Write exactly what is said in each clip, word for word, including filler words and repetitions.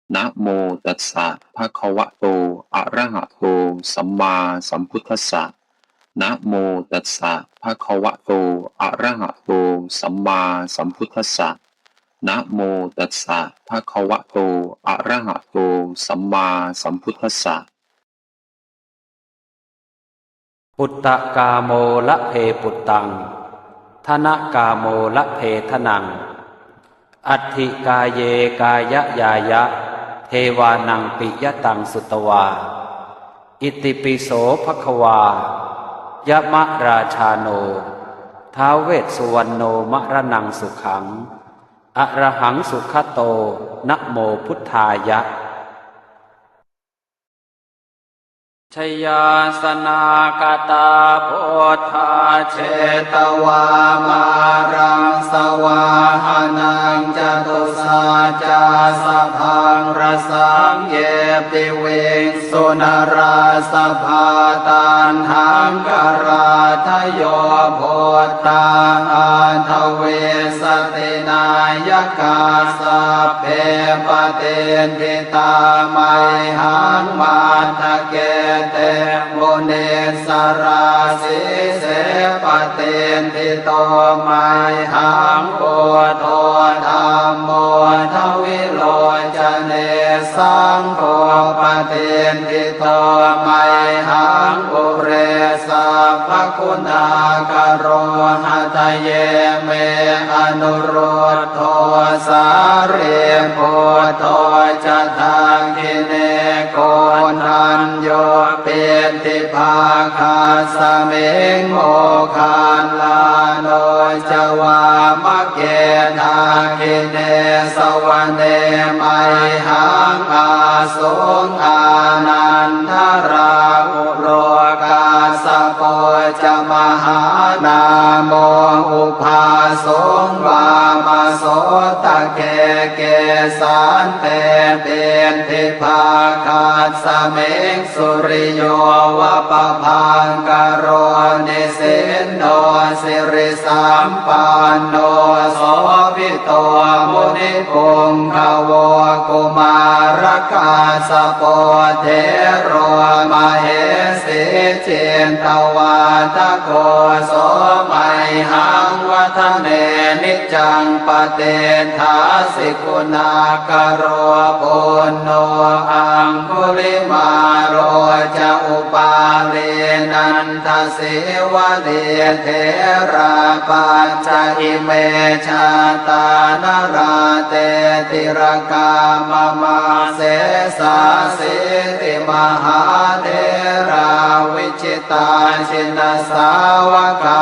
Namo tassa bhagavato arahato sammāsambuddhassa. Namo tassa bhagavato arahato sammāsambuddhassa. Namo tassa bhagavato arahato sammāsambuddhassa. Puttakāmo labhe puttaṃ, dhanakāmo labhe dhanaṃ, atthi kāye kāyañāya, devānaṃ piyataṃ sutvā. Itipi so bhagavā, yamarājāno, ท้าว vessuvaṇṇo, maraṇaṃ sukhaṃ, arahaṃ sugato, namo buddhāya. Jayāsanāgatā buddhā, jetvā māraṃ savāhanaṃ, catusaccāsabhaṃ rasaṃ, ye piviṃsu narāsabhā. Taṇhaṅkarādayo buddhā, aṭṭhavīsati nāyakā, sabbe patiṭṭhi tā mayhaṃ, matthake te munissarā. Sīse patiṭṭhito mayhaṃ, buddho dhammo dvilocane, saṅgho patiṭṭhito mayhaṃ, ure sabbaguṇākaro. Hadaye me anurud dho, sārīputto ca dakkhiṇe, koṇḍañño piṭṭhibhāgasmiṃ, moggallāno ca vāmake. Dakkhiṇe savane mayhaṃ, āsuṃ ānandarāhulo, kassapo ca mahānāmo, ubhāsuṃ vāmasotake. Kesante piṭṭhibhāgasmiṃ, suriyo va pabhaṅkaro, nisinno sirisampanno, sobhi to munipuṅgavo. Kumārakassapo thero, mahesī cittavādako, so mayhaṃ vadane niccaṃ, patiṭṭhāsi guṇākaro. Puṇṇo aṅgulimālo ca, upālī nanda sīvalī, therā pañca ime jātā, nalāṭe tilakā mama. Sesāsīti mahātherā, vijitā jinasāvakā,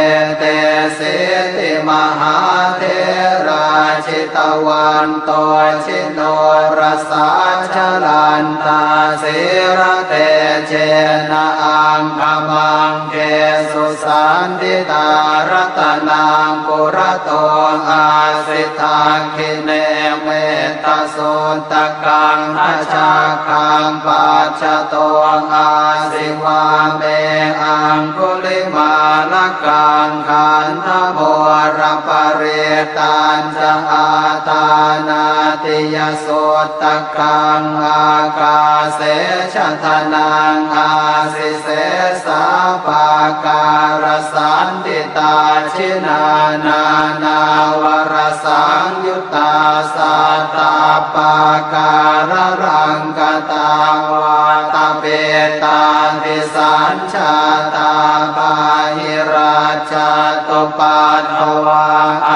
etesīti mahātherā, jitavanto ji norasā, jalantā sīlatejena, aṅgamaṅgesu saṇṭhitā. Ratanaṃ purato āsi, dakkhiṇe mettasuttakaṃ, dhajaggaṃ pacchato āsi, vāme aṅgulimālakaṃ. Khandhamoraparittañ ca, āṭānāṭiyasuttakaṃ, ākāse chadanaṃ āsi, sesā pākārasaṇṭhitā. Jinā nānāvarasaṃyuttā, sattappākāralaṅkatā, vātapittādisañ jātā, bāhirajjhattupaddavā,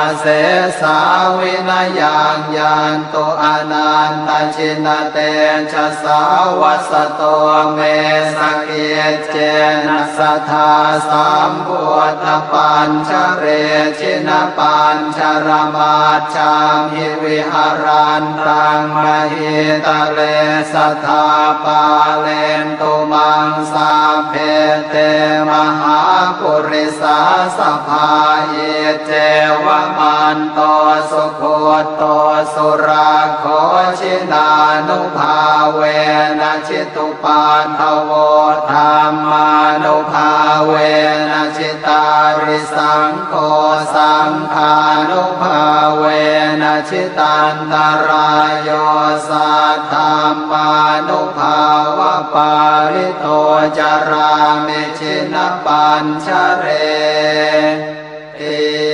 asesā vinayaṃ yantu, anantajinatejasā. Vasato me sakiccena, sadā sambuddhapañjare, jinapañjaramaj jhamhi, viharantaṃ mahītale, sadā pālentu maṃ sabbe, te mahāpurisāsabhā. Iccevamanto sugutto surakkho, jinānubhāvena jitu paddavo, dhammānubhāvena jitārisaṅgho, saṅghānubhāvena jitantarāyo saddhammānubhāvapālito carāmi jinapañjareti.